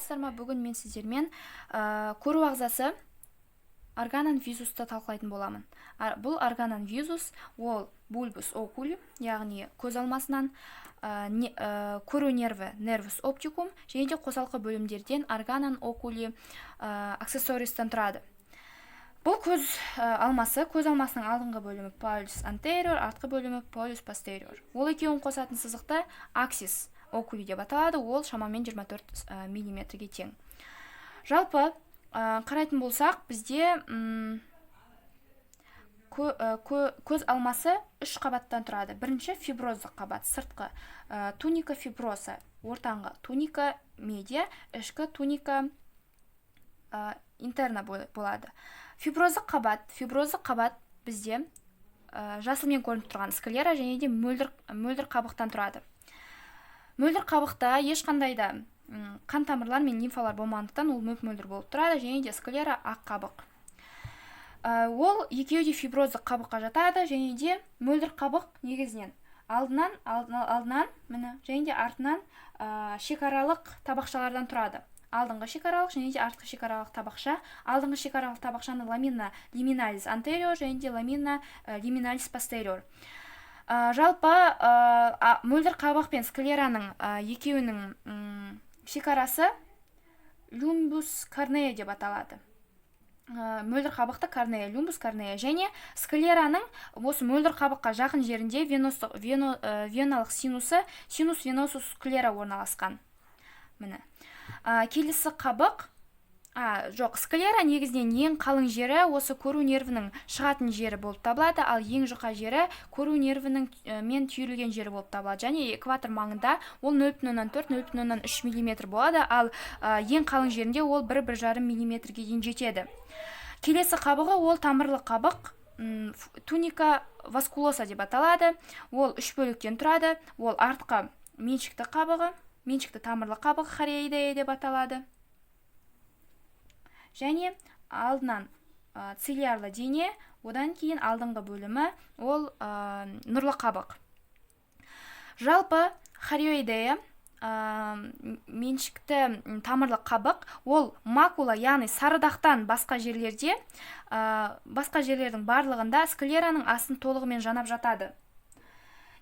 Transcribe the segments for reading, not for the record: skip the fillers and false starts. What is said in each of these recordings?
Саламатсыздар ма? Бүгін мен сіздермен көру ағзасы, organon visusты талқылайтын боламын. Бұл organon visus ол bulbus oculi, яғни көз алмасынан, көру нерві, nervus opticum, және де қосалқы бөлімдерден, organon oculi accessorius'тан тұрады. Бұл көз алмасы, көз алмасының алдыңғы бөлімі polys anterior, артқы бөлімі polys posterior. Ол екеуін қосатын сызықты axis oculi деп аталады, ол шамамен 24 миллиметрге тең. Жалпы қарайтын болсақ, бізде көз алмасы үш қабаттан тұрады. Бірінші фиброздық қабат, сыртқы туника fibrosa, ортаңғы туника медиа, ішкі туника интерна болады. Фиброздық қабат бізде жасылмен көрініп тұрған склера және де мөлдір қабықтан тұрады. Мөлдір қабықта ешқандай да қан тамырлар мен лимфалар болмағандықтан, ол мөп мөлдір болып тұрады, және де склера ақ қабық. Ол екеуі де фиброздық қабыққа жатады, және де мөлдір қабық негізінен алдынан, міне, және де артынан шекаралық табақшалардан тұрады. Алдыңғы шекаралық және де артқы шекаралық табақша. Алдыңғы шекаралық табақшаны lamina liminalis anterior және де lamina liminalis posterior. Жалпы мөлдір қабық пен склераның екеуінің шекарасы limbus corneae деп аталады. Мөлдір қабықты корнея, limbus corneae, және склераның осы мөлдір қабыққа жақын жерінде веналық синусы, sinus venosus sclera орналасқан, міне. Келесі қабық, жоқ, склера негізінен ең қалың жері осы көру нервінің шығатын жері болып табылады, ал ең жұқа жері көру нервінің мен түйірілген жері болып табылады, және экватор маңында ол 0,4, 0,3 миллиметр болады, ал ең қалың жерінде ол 1, 1,5 миллиметрге дейін жетеді. Келесі қабығы ол тамырлы қабық, туника vasculosa деп аталады. Ол үш бөліктен тұрады. Ол артқы меншікті қабығы, меншікті тамырлы қабығы, хориоидея деп аталады, және алдынан цилиарлы дене, одан кейін алдыңғы бөлімі ол нұрлы қабық. Жалпы хориоидея, меншікті тамырлы қабық, ол макула, яғни сарыдақтан басқа жерлерде, басқа жерлердің барлығында склераның астын толығымен жанап жатады.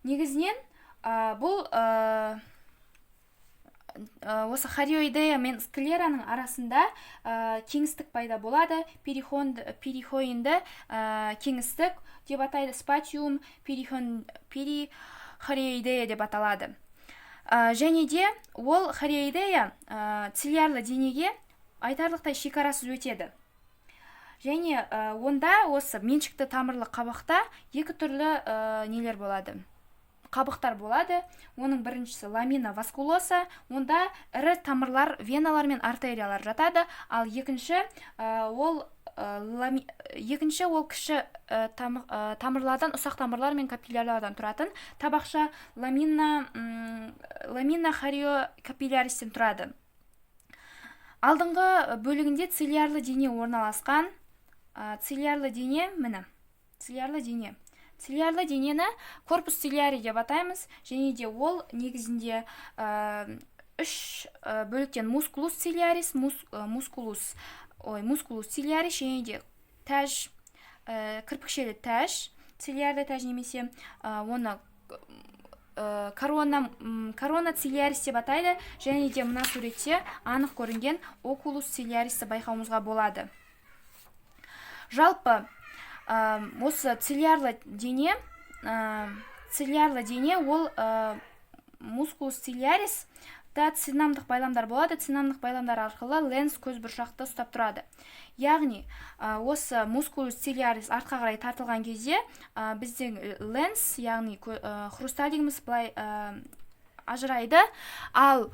Негізінен бұл осы хориоидея мен склераның арасында кеңістік пайда болады, перихоинді кеңістік деп атайды, spatium perichorioideae деп аталады. Және де ол хориоидея цилиарлы денеге айтарлықтай шекарасыз өтеді, және онда осы меншікті тамырлы қабықта екі түрлі нелер болады, қабықтар болады. Оның біріншісі lamina vasculosa, онда ірі тамырлар, веналар мен артериялар жатады, ал екінші ол екінші ол кіші тамырлардан, ұсақ тамырлар мен капиллярлардан тұратын табақша, lamina choriocapillarisтен тұрады. Алдыңғы бөлігінде цилиарлы дене орналасқан. Цилиарлы дене, міне, цилиарлы дене. Цилиарлы денені corpus ciliare деп атаймыз, және де ол негізінде үш бөліктен: musculus ciliaris, musculus, ой, musculus ciliaris және де тәж, кірпікшелі тәж, цилиарлы тәж, немесе оны корона ciliaris деп атайды, және де мына суретте анық көрінген oculus ciliarisті байқауымызға болады. Жалпы осы цилиарлы дене ол musculus ciliaris та цинамдық байламдар болады. Цинамдық байламдар арқылы lens көз бұршақты ұстап тұрады, яғни осы musculus ciliaris артқа қарай тартылған кезде біздің lens, яғни хрусталигіміз былай ажырайды, ал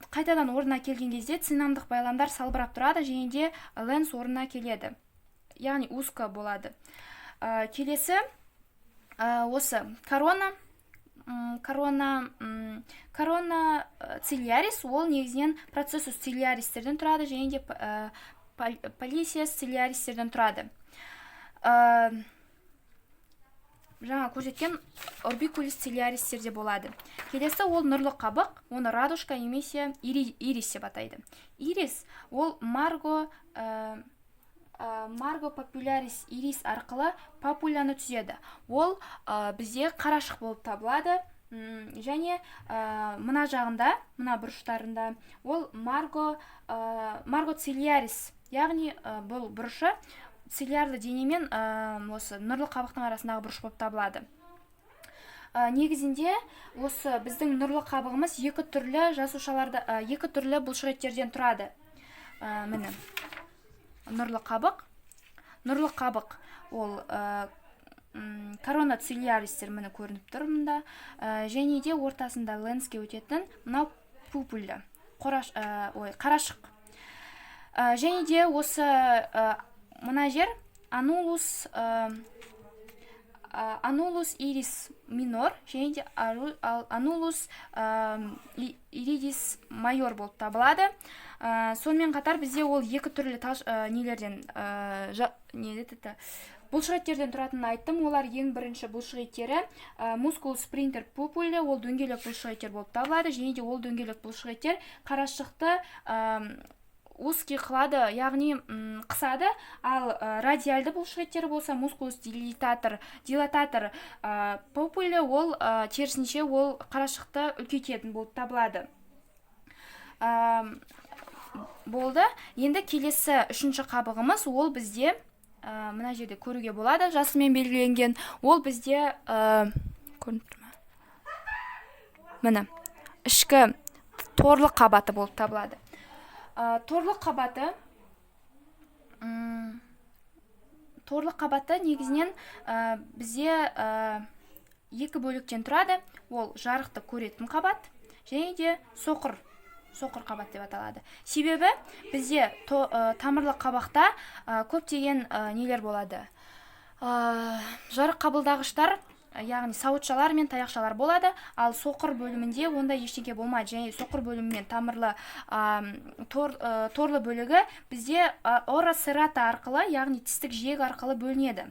қайтадан орнына келген кезде цинамдық байламдар салбырап тұрады және де lens орнына келеді, яғни узко болады. Келесі осы корона ciliaris, ол негізінен processus ciliarisтерден тұрады және де pollices ciliarisтерден тұрады. Жаңа көрсеткен орбикулис цилиаристерде болады. Келесі ол нұрлы қабық, оны радужка немесе ирис деп атайды. Ирис ол марго папиллярис ирис арқылы папуляны түзеді. Ол бізде қарашық болып табылады. Және мына жағында, мына бұрыштарында ол марго цилиарис, яғни бұл бұрышы цилиарлы денемен осы нұрлы қабықтың арасындағы бұрыш болып табылады. Негізінде осы біздің нұрлы қабығымыз екі түрлі жасушаларда, екі түрлі бұлшықеттерден тұрады. Міне, нұрлы қабық. Нұрлы қабық ол корона цилиаристер, міне, көрініп тұр мында. Және де ортасында ленске өтетін мынау пупуля, қораш, ой, қарашық. Және де осы мына жер анулус ирис минор және де анулус иридис майор болып табылады. Сонымен қатар бізде ол екі түрлі нелерден, не еді, бұлшықеттерден тұратынын айттым. Олар ең бірінші бұлшықеттері мускулус спринтер пупуле, ол дөңгелек бұлшықеттер болып табылады. Және де ол дөңгелек бұлшықеттер қарашықты узкий қылады, яғни қысады. Ал радиальды бұлшықеттері болса, мускулус дилататор пупуле, ол керісінше, ол қарашықты үлкейтетін болып табылады. Болды. Енді келесі үшінші қабығымыз, ол бізде мына жерде көруге болады, жасылмен белгіленген. Ол бізде көрініп тұр ма? Міне, ішкі торлы қабаты болып табылады. Торлы қабаты негізінен бізде екі бөліктен тұрады. Ол жарықты көретін қабат және де соқыр қабат деп аталады. Себебі бізде тамырлы қабақта көптеген нелер болады, жарық қабылдағыштар, яғни сауытшалар мен таяқшалар болады. Ал соқыр бөлімінде ондай ештеңе болмайды. Және соқыр бөлімі мен тамырлы торлы бөлігі бізде ора серрата арқылы, яғни тістік жиек арқылы бөлінеді.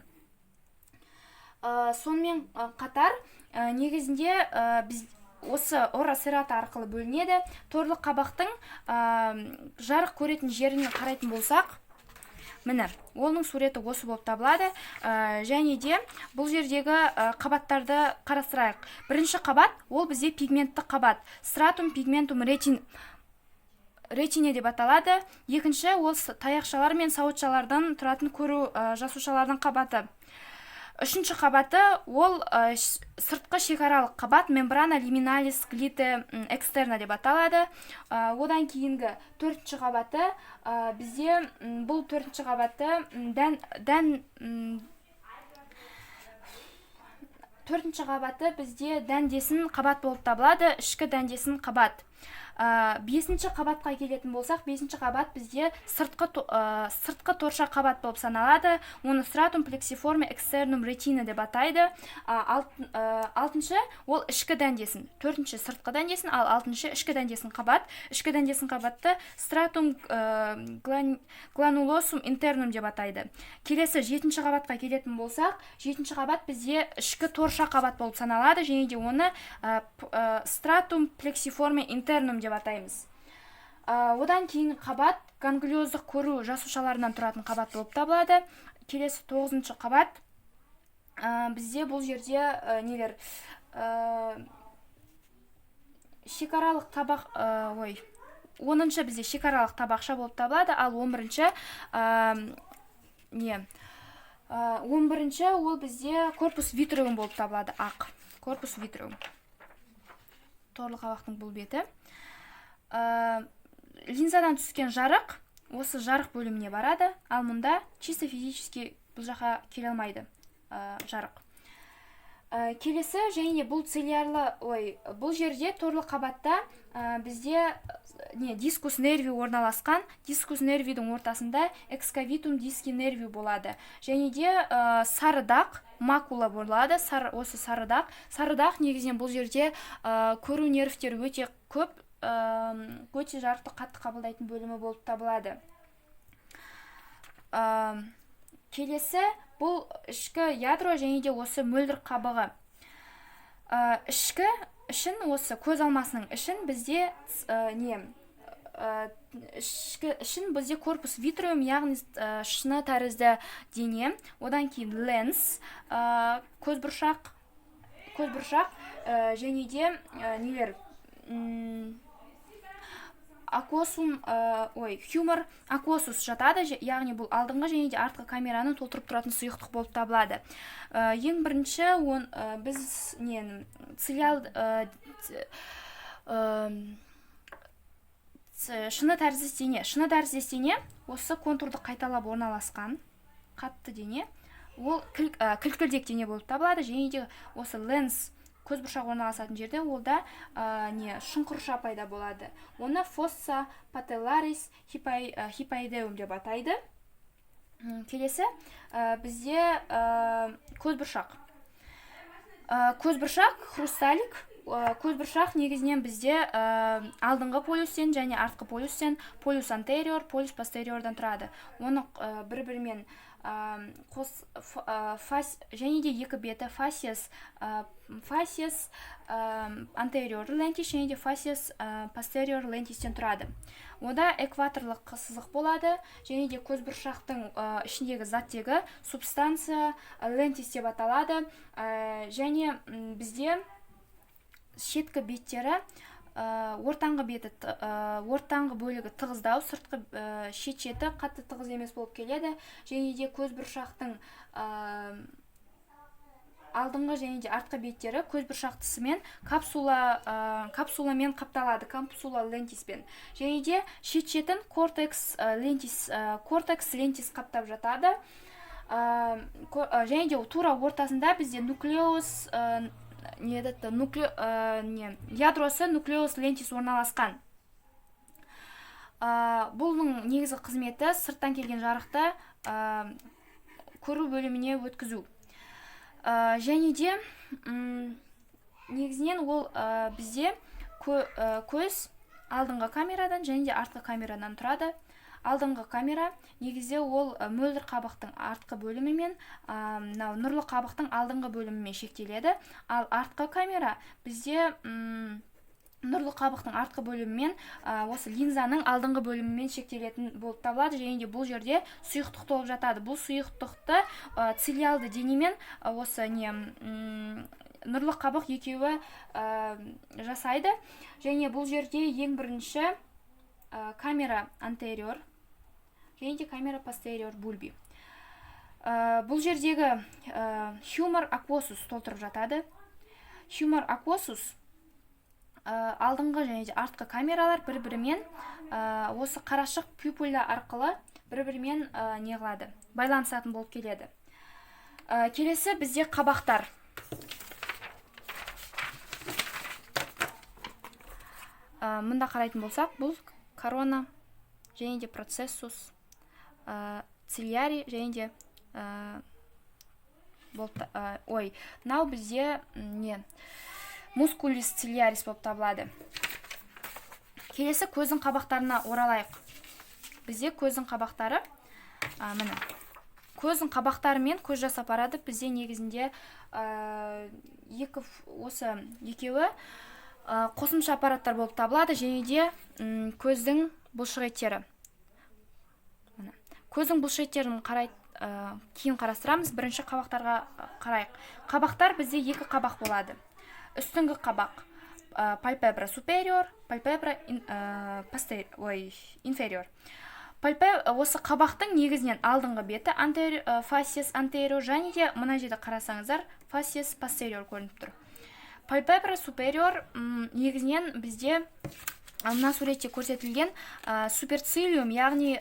Сонымен қатар негізінде біз осы ора серрата арқылы бөлінеді. Торлы қабақтың жарық көретін жеріне қарайтын болсақ, міне, оның суреті осы болып табылады. Және де бұл жердегі қабаттарды қарастырайық. Бірінші қабат ол бізде пигментті қабат, стратум пигментум ретине деп аталады. Екінші ол таяқшалар мен сауытшалардан тұратын көру жасушалардың қабаты. Үшінші қабаты ол сыртқы шекаралық қабат, мембрана лиминалис глите экстерна деп аталады. Одан кейінгі төртінші қабаты бізде бұл төртінші қабаты дән, дән төртінші қабаты бізде дәндесін қабат болып табылады, ішкі дәндесін қабат. Бесінші қабатқа келетін болсақ, бесінші қабат бізде сыртқы торша қабат болып саналады. Оны стратум плексиформе экстернум ретина деп атайды. Алтыншы ол ішкі дәндесін. Төртінші сыртқы дәндесін, ал алтыншы ішкі дәндесін қабат. Ішкі дәндесін қабатты стратум гранулосум интернум деп атайды. Келесі жетінші қабатқа келетін болсақ, жетінші қабат бізде ішкі торша қабат болып саналады және де оны стратум плексиформе интернум деп атаймыз. Одан кейін қабат ганглиоздық көру жасушаларынан тұратын қабат болып табылады. Келесі тоғызыншы қабат бізде бұл жерде нелер, шекаралық табақ, ой, 10-шы бізде шекаралық табақша болып табылады. Ал 11-ші не, 11-ші ол бізде корпус витреум болып табылады, ақ корпус витреум. Торлы қабақтың бұл беті. Линзадан түскен жарық осы жарық бөліміне барады, ал мұнда чисто физически бұл жаққа келе алмайды жарық. Келесі және бұл цилиарлы, ой, бұл жерде торлы қабатта бізде не, дискус нерви орналасқан. Дискус нервидің ортасында экскавитум диски нерви болады. Және де сары дақ, макула болады. Осы сары дақ. Сары дақ негізінен бұл жерде көру нервтері өте көп, өте жарықты қатты қабылдайтын бөлімі болып табылады. Келесі бұл ішкі ядро және де осы мөлдір қабығы. Ішкі ішін, осы көз алмасының ішін бізде не ішкі ішін бізде corpus vitreum, яғни шыны тәрізді дене. Одан кейін lens, көзбұршақ және де нелер, aquosum, ой, humor aquosus жатады, яғни бұл алдыңғы және де артқы камераны толтырып тұратын сұйықтық болып табылады. Ең бірінші біз не цилиал шыны тәріздес дене. Шыны тәріздес дене осы контурды қайталап орналасқан қатты дене, ол кілкілдек дене болып табылады. Және де осы lens, көзбұршақ орналасатын жерде ол да не шұңқырша пайда болады. Оны fossa patellaris hyoideum деп атайды. Келесі бізде көзбұршақ. Көзбұршақ хрусталик. Көзбұршақ негізінен бізде алдыңғы полюстен және артқы полюстен, polus anterior, polus posteriorдан тұрады. Оны бір-бірімен қос фас және де екі беті facies anterior lentis және де facies posterior lentistен тұрады. Онда экваторлық сызық болады және де көзбұршақтың ішіндегі заттегі substantia lentis деп аталады. Және бізде шеткі беттері, ортаңғы беті, ортаңғы бөлігі тығыздау, сыртқы шет шеті қатты тығыз емес болып келеді. Және де көзбұршақтың алдыңғы және де артқы беттері көзбұршақ тысымен капсуламен қапталады, capsula lentiспен. Және де шет шетін cortex lentis қаптап жатады. Және де тура ортасында бізде nucleus, не этот не ядросы nucleus lentis орналасқан. Бұның негізгі қызметі сырттан келген жарықты көру бөліміне өткізу. Және де негізінен ол бізде көз алдыңғы камерадан және де артқы камерадан тұрады. Алдыңғы камера негізде ол мөлдір қабықтың артқы бөлімімен, мынау нұрлы қабықтың алдыңғы бөлімімен шектеледі. Ал артқы камера бізде нұрлы қабықтың артқы бөлімімен, осы линзаның алдыңғы бөлімімен шектелетін болып табылады. Және де бұл жерде сұйықтық толып жатады. Бұл сұйықтықты цилиалды денемен осы не нұрлы қабық екеуі жасайды. Және бұл жерде ең бірінші camera anterior және де camera posterior bulbi. Бұл жердегі humor aquosus толтырып жатады. Humor aquosus, алдыңғы және де артқы камералар бір-бірімен осы қарашық pupilla арқылы бір-бірімен не қылады, байланысатын болып келеді. Келесі бізде қабақтар. Мында қарайтын болсақ, бұл корона және де processus ciliari және де болып ой, мынау бізде не musculus ciliaris болып табылады. Келесі көздің қабақтарына оралайық. Бізде көздің қабақтары, міне, көздің қабақтары мен көз жас аппараты бізде негізінде екі осы екеуі қосымша аппараттар болып табылады. Және де көздің бұлшық еттері. Міне. Көздің бұлшық еттерін кейін қарастырамыз. Бірінші қабақтарға қарайық. Қабақтар бізде екі қабақ болады. Үстіңгі қабақ palpebra superior, palpebra ой, inferior. Осы қабақтың негізінен алдыңғы беті facies anterior және де мына жерде қарасаңыздар facies posterior көрініп тұр. Palpebra superior, негізінен бізде мына суретте көрсетілген supercilium, яғни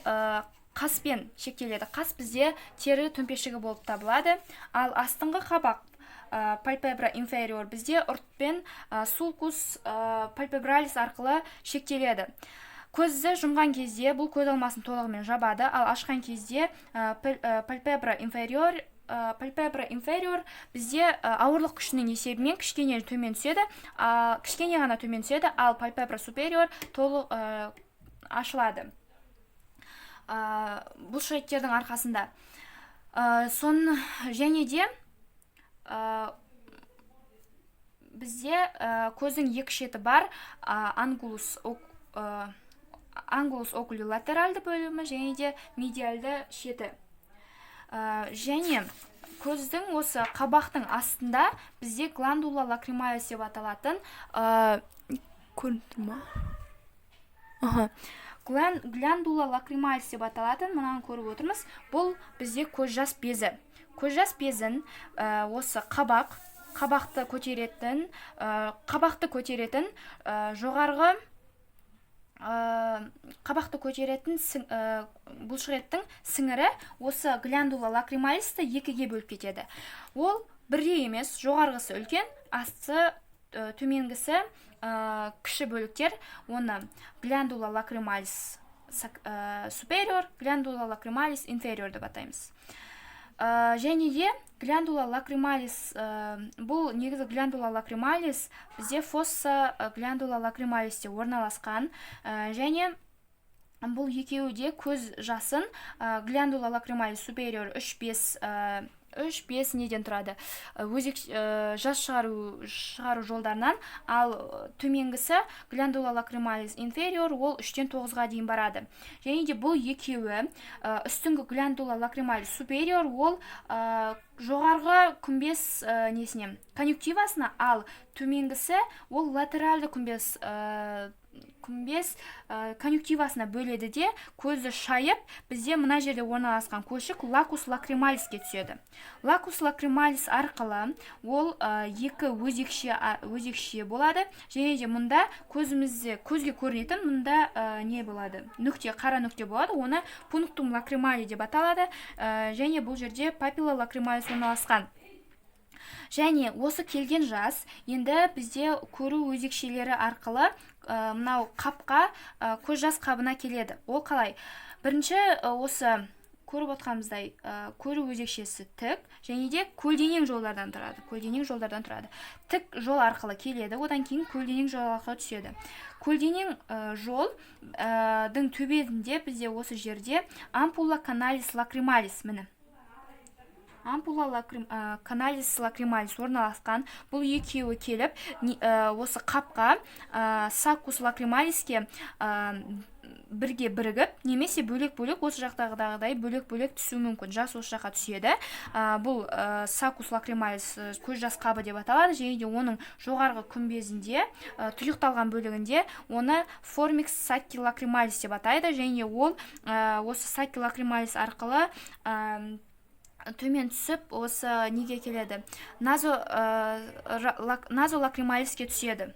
қаспен шектеледі. Қас бізде тері төмпешігі болып табылады. Ал астыңғы қабақ, palpebra inferior бізде ұртпен sulcus palpebralis арқылы шектеледі. Көзді жұмған кезде бұл көз алмасын толығымен жабады, ал ашқан кезде palpebra inferior бізде ауырлық күшінің есебімен кішкене төмен түседі, кішкене ғана төмен түседі, ал palpebra superior толық ашылады. Бұлшық еттердің арқасында. Соны және де бізде көздің екі шеті бар, ангулус окули латеральды бөлімі және де медиальды шеті. Және көздің осы қабақтың астында бізде гландула лакрималис деп аталатын, көрініп тұр ма? Аха, гландула лакрималис деп аталатын, мынаны көріп отырмыз. Бұл бізде көз жас безі. Көз жас безін осы қабақты көтеретін жоғарғы қабақты көтеретін бұлшықеттің сіңірі осы гляндула лакрималисті екіге бөліп кетеді. Ол бірдей емес: жоғарғысы үлкен, асты төменгісі кіші бөліктер. Оны гляндула лакрималис superior, гляндула лакрималис inferior деп атаймыз. Және де гляндула лакрималис, бұл негізі гляндула лакрималис бізде фосса гляндула лакрималисте орналасқан. Және бұл екеуі де көз жасын, гляндула лакрималис superior 3-5, 3-5 неден тұрады, өзек, жас шығару жолдарынан, ал төменгісі, гляндула лакрималис inferior, ол 3-тен 9-ға дейін барады. Және де бұл екеуі, үстіңгі гляндула лакрималис superior, ол жоғарғы күмбез несіне, конъюнктивасына, ал төменгісі ол латеральды күмбез конъюнктивасына бөледі де, көзді шайып, бізде мына жерде орналасқан көлшік лакус лакрималиске түседі. Лакус лакрималис арқылы ол екі өзекше болады. Және де мұнда көзімізде, көзге көрінетін мұнда не болады? Нүкте, қара нүкте болады, оны пунктум лакримали деп аталады. Және бұл жерде папилла лакрималис орналасқан. Және осы келген жас енді бізде көру өзекшелері арқылы мынау қапқа, көз жас қабына келеді. Ол қалай? Бірінші осы көріп отқанымыздай, көру өзекшесі тік және де көлденең жолдардан тұрады. Көлденең жолдардан тұрады. Тік жол арқылы келеді, одан кейін көлденең жол арқылы түседі. Көлденең жолдың төбесінде бізде осы жерде ампула каналис лакрималис, міне, ампула каналис лакрималис орналасқан. Бұл екеуі келіп осы қапқа, сакус лакрималиске бірге бірігіп немесе бөлек бөлек, осы жақтағыдай бөлек бөлек түсуі мүмкін. Жас осы жаққа түседі. Бұл сакус лакрималис, көз жас қабы деп аталады. Және де оның жоғарғы күмбезінде, тұйықталған бөлігінде, оны формикс сакки лакрималис деп атайды. Және ол осы сакки лакрималис арқылы төмен түсіп, осы неге келеді? Назолакрималиске түседі.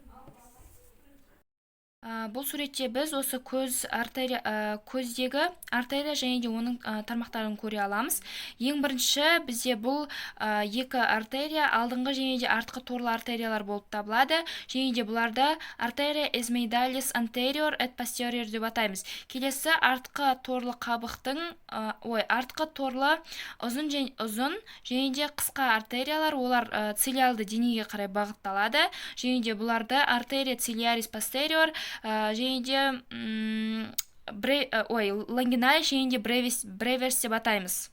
Бұл суретте біз осы көз артерия, көздегі артерия және де оның тармақтарын көре аламыз. Ең бірінші бізде бұл екі артерия алдыңғы және де артқы торлы артериялар болып табылады. Және де бұларды артерия ethmoidalis anterior et posterior деп атаймыз. Келесі артқы торлы қабықтың, ой, артқы торлы ұзын және ұзын және де қысқа артериялар. Олар цилиалды денеге қарай бағытталады. Және де бұларды артерия ciliaris posterior және де ой, лонгиналис және де brevis деп атаймыз.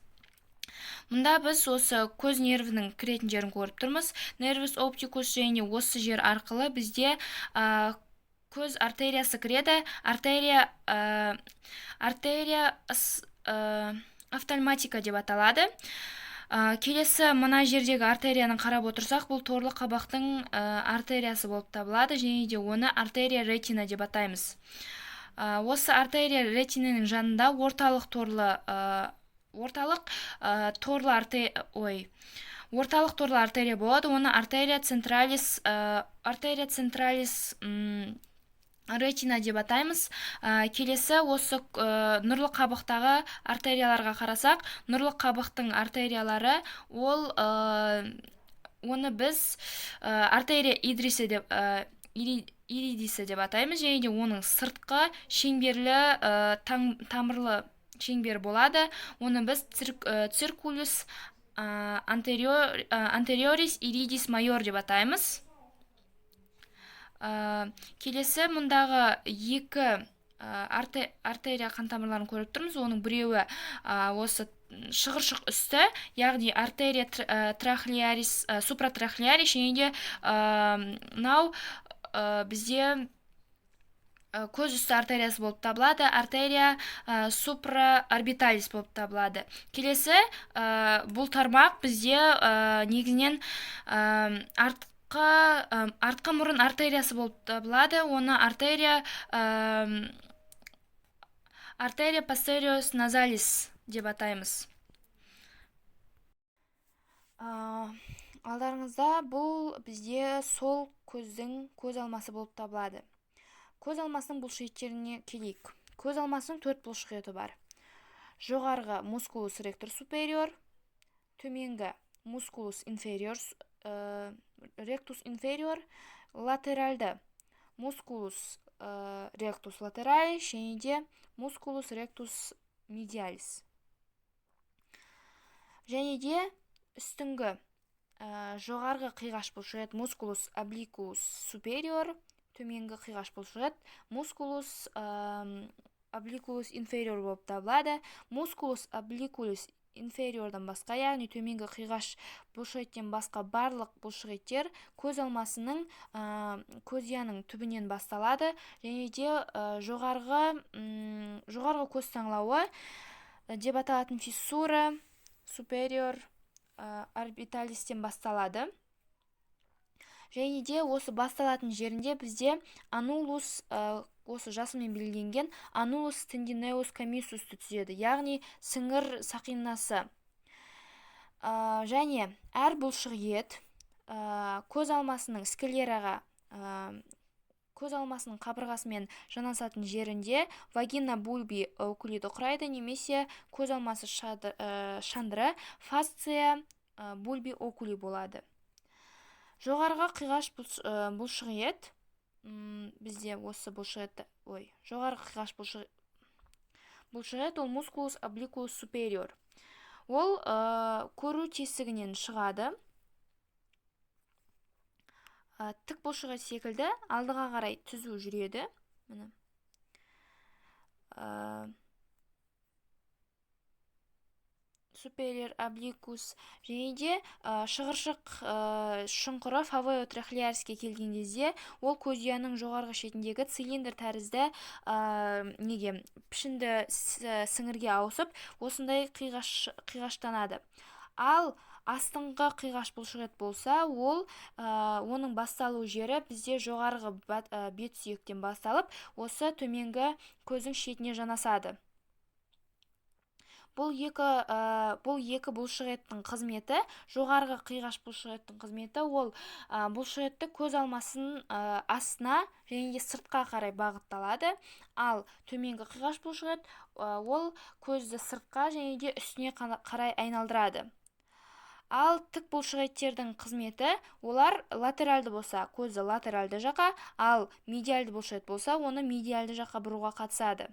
Мұнда біз осы көз нервінің кіретін жерін көріп тұрмыз, nervus opticus. Және осы жер арқылы бізде көз артериясы кіреді, артерия офтальматика деп аталады. Келесі мына жердегі артерияны қарап отырсақ, бұл торлы қабақтың артериясы болып табылады. Және де оны артерия ретина деп атаймыз. Осы артерия ретинаның жанында орталық торлы арте ой орталық торлы артерия болады. Оны артерия централис ретина деп атаймыз. Келесі осы нұрлы қабықтағы артерияларға қарасақ, нұрлы қабықтың артериялары ол, оны біз артерия идрисі деп иридисі деп атаймыз. Және де оның сыртқы шеңберлі, тамырлы шеңбер болады. Оны біз circulus anterioris iridis major деп атаймыз. Келесі мұндағы екі артерия қан тамырларын көріп тұрмыз. Оның біреуі осы Шығыршық үсті, яғни артерия трохлеарис, супратрохлеарис, және де мынау бізде көз үсті артериясы болып табылады, артерия супраорбиталис болып табылады. Келесі бұл тармақ бізде негізінен артқы мұрын артериясы болып табылады. Оны артерия posterior nasalis деп атаймыз. Алдарыңызда бұл бізде сол көздің көз алмасы болып табылады. Көз алмасының бұлшықеттеріне келейік. Көз алмасының төрт бұлшықеті бар: жоғарғы musculus rectus superior, төменгі musculus inferior, rectus inferior, латеральды musculus rectus lateralis және де musculus rectus medialis. Және де үстіңгі, жоғарғы қиғаш бұлшықет musculus obliquus superior, төменгі қиғаш бұлшықет musculus obliquus inferior болып табылады. Musculus obliquus inferiorдан басқа, яғни төменгі қиғаш бұлшықеттен басқа, барлық бұлшықеттер көз алмасының, көз ұяның түбінен басталады және де жоғарғы көз саңылауы деп аталатын fissura superior orbitalis'тен басталады. Және де осы басталатын жерінде бізде anulus, осы жасылмен белгіленген anulus tendineus commissusты түзеді, яғни сіңір сақинасы. Және әр бұлшық ет көз алмасының склераға, көз алмасының қабырғасымен жанасатын жерінде vagina bulbi oculiді құрайды немесе көз алмасы шандыры, fascia bulbi oculi болады. Жоғарғы қиғаш бұлшық ет, бізде осы бұлшық ет, ой, жоғарғы қиғаш бұлшық ет ол musculus obliquus superior. Ол көру тесігінен шығады. Тік бұлшық ет секілді алдыға қарай түзу жүреді. Міне. Superior obliquus және де шығыршық шұңқыры фовеотрохлеариске келген кезде ол көз ұяның жоғарғы шетіндегі цилиндр тәрізді неге пішінді сіңірге ауысып, осындай қиғаштанады. Ал астыңғы қиғаш бұлшық ет болса, ол оның басталу жері бізде жоғарғы бет сүйектен басталып, осы төменгі көздің шетіне жанасады. Бұл екі бұлшық еттің қызметі, жоғарғы қиғаш бұлшық еттің қызметі, ол бұлшық етті көз алмасының астына және де сыртқа қарай бағытталады. Ал төменгі қиғаш бұлшық ет, ол көзді сыртқа және де үстіне қарай айналдырады. Ал тік бұлшық еттердің қызметі, олар латеральды болса, көзді латеральды жаққа, ал медиальды бұлшық ет болса, оны медиальды жаққа бұруға қатысады.